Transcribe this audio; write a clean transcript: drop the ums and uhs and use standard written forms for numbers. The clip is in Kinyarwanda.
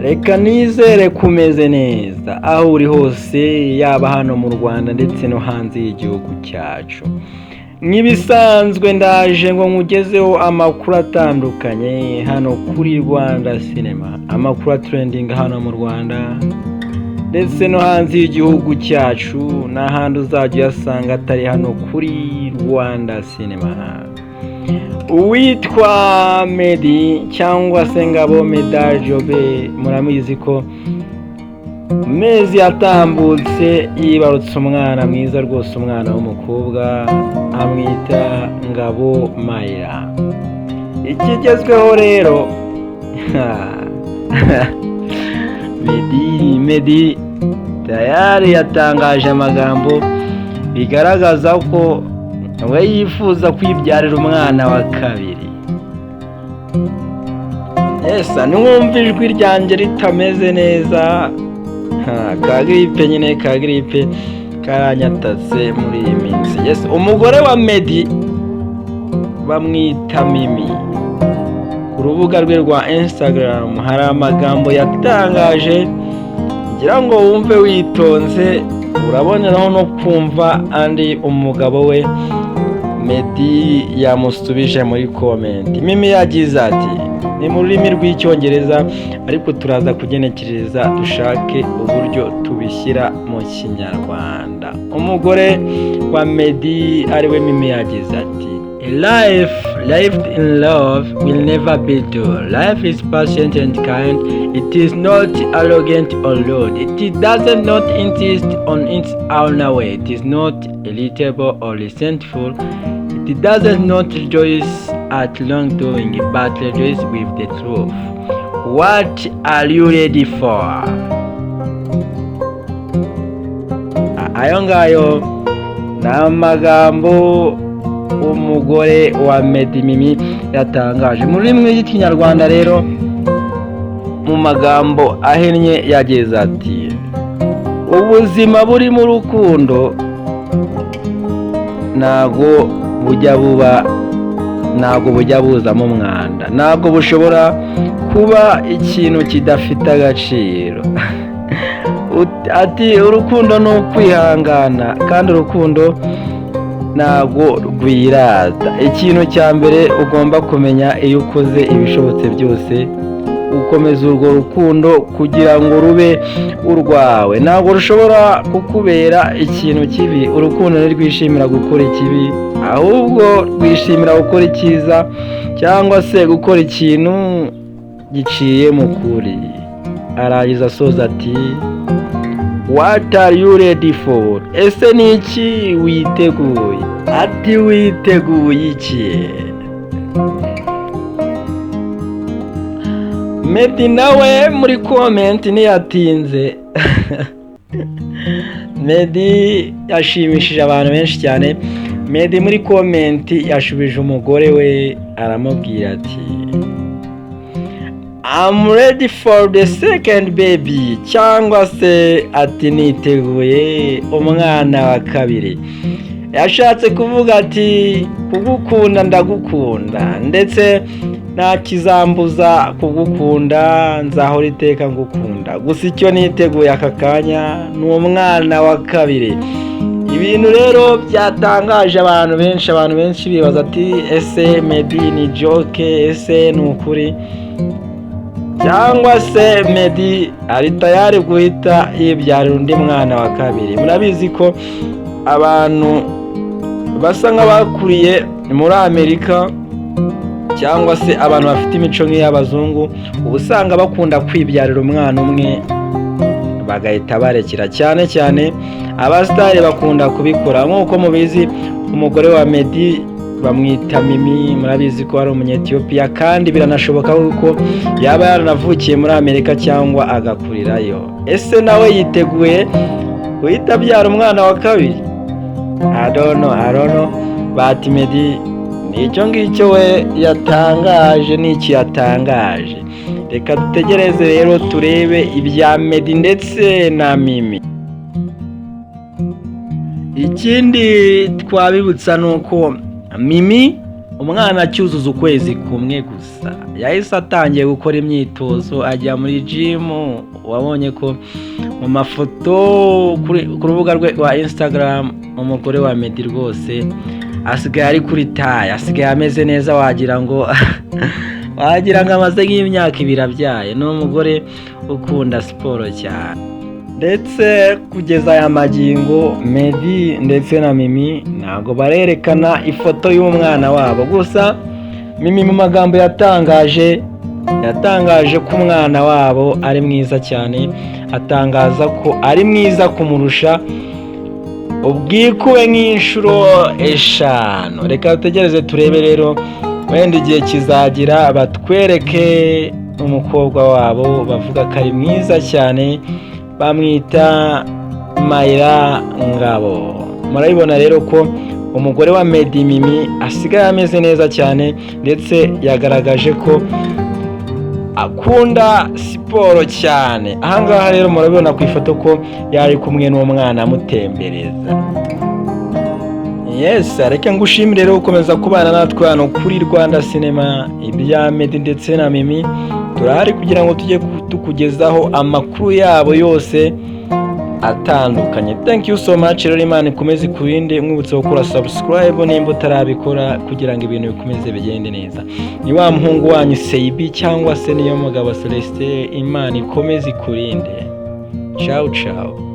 Reka nizere ko umeze neza aho uri hose, yaba hano mu Rwanda ndetse no hanze y'igihugu cyacu. Nk'ibisanzwe ndaje ngo nkugezeho amakuru atandukanye hano kuri Rwanda Cinema, amakuru atrending hano mu Rwanda ndetse no hanze y'igihugu cyacu, n'ahandi uzajya uyasanga atari hano kuri Rwanda Cinema. Uwitwa Meddy cyangwa se Ngabo Medard Jobe, murabizi ko mezi yatambutse yibarutse umwana mwiza rwose, umwana w'umukobwa, amwita Ngabo Mayira. Ikigezweho rero, Meddy tayari yatangaje amagambo bigaragaza ko we yifuza kwibyarira umwana wa kabiri. Esa niwumva ijwi ryanjye ritameze neza, ka grippe nyine, ka grippe karanyatatse muri iyi minsi. Yes, umugore wa Meddy bamwita Mimi. Ku rubuga rwe rwa Instagram hari amagambo yatangaje, ngira ngo wumve witonze, uraboneraho no kumva andi umugabo we Meddy yamusubije muri comment. Mimi yagize ati, ni mu rurimi rw'Icyongereza ariko turaza kugenekereza dushake uburyo tubishyira mu Kinyarwanda. Umugore wa Meddy ariwe Mimi yagize ati: "A life lived in love will never be dull. Life is patient and kind. It is not arrogant or rude. It does not insist on its own way. It is not irritable or resentful. It does not rejoice at wrongdoing, but rejoice with the truth. What are you ready for?" Ayo ngayo ni amagambo umugore wa Meddy Mimi yatangaje mu rurimi rw'Ikinyarwanda. Rero mu magambo ahinnye yagize ati: "Ubuzima burimo urukundo ntabwo bujya buba, ntabwo bujya buzamo umwanda, ntabwo bushobora kuba ikintu kidafite agaciro." Ati: "Urukundo ni ukwihangana kandi urukundo ntabwo rwirata. Ikintu cya mbere ugomba kumenya, iyo ukoze ibishobotse byose ukomeza urwo rukundo kugira ngo rube urwawe, ntabwo rushobora kukubera ikintu kibi. Urukundo ntirwishimira gukora ikibi, ahubwo rwishimira gukora icyiza cyangwa se gukora ikintu giciye mu kuri." Arangiza asoza ati: "What are you ready for?" Ese ni iki witeguye? Ati: "Witeguye iki?" Meddy nawe muri comment ntiyatinze. Meddy yashimishije abantu benshi cyane. Meddy muri comment yashubije umugore we, aramubwira ati: "I'm ready for the second baby", cyangwa se ati: "Niteguye umwana wa kabiri." Yashatse kuvuga ati: "Kugukunda ndagukunda, ndetse nta kizambuza kugukunda, nzahora iteka ngukunda. Gusa icyo niteguye aka kanya ni umwana wa kabiri." Ibintu rero byatangaje abantu benshi. Abantu benshi bibaza ati: "Ese Meddy ni joke? Ese ni ukuri, cyangwa se Meddy ari tayari guhita yibyarira undi mwana wa kabiri?" Murabizi ko abantu basa nk'abakuriye muri Amerika cyangwa se abantu bafite imico nk'iy'abazungu, uba usanga bakunda kwibyarira umwana umwe bagahita barekera. Cyane cyane abasitari bakunda kubikora. Nk'uko mubizi, umugore wa Meddy bamwita Mimi, murabizi ko ari Umunyetiyopiya, kandi biranashoboka ko yaba yaranavukiye muri Amerika cyangwa agakurirayo. Ese nawe yiteguye guhita abyara umwana wa kabiri? Adono arono bati Meddy nicyo ngicyo we yatangaje, n'iki yatangaje. Reka dutegereze rero turebe ibya Meddy ndetse na Mimi. Ikindi twabibutsa ni uko Mimi Umwana acyuzuza ukwezi kumwe gusa yahise atangiye gukora imyitozo, ajya muri gym. Wabonye ko mu mafoto ku rubuga rwe rwa Instagram, umugore wa Meddy rwose asigaye ari kuri taille, asigaye ameze neza, wagira ngo amaze nk'imyaka 2 abyaye. Ni umugore ukunda siporo cyane. Ndetse kugeza aya magingo, Meddy ndetse na Mimi ntabwo barerekana ifoto y'umwana wabo. Gusa Mimi mu magambo yatangaje ko umwana wabo ari mwiza cyane, atangaza ko ari mwiza kumurusha ubwikube nk'inshuro 5. Reka dutegereze turebe rero, wenda igihe kizagira batwereke umukobwa wabo bavuga ko ari mwiza cyane, bamwita Mayira Ngabo. Murabibona rero ko umugore wa Meddy, Mimi, asigaye ameze neza cyane, ndetse yagaragaje ko akunda siporo cyane. Ahangaha rero murabibona ku ifoto ko yari kumwe n'umwana amutembereza. Yes, reka ngushimire rero gukomeza kubana natwe hano kuri Rwanda Cinema. Ibya Meddy ndetse na Mimi turahari kugira ngo tujye tukugezaho amakuru yabo yose atandukanye. Thank you so much rero, Imana ikomeze ikurinde. Mwibutse gukora subscribe nimba utarabikora kugira ngo ibintu bikomeze bigende neza. Ni wa muhungu wanyu Seibi cyangwa se niyo mugabo Celestin. Imana ikomeze ikurinde. Ciao ciao.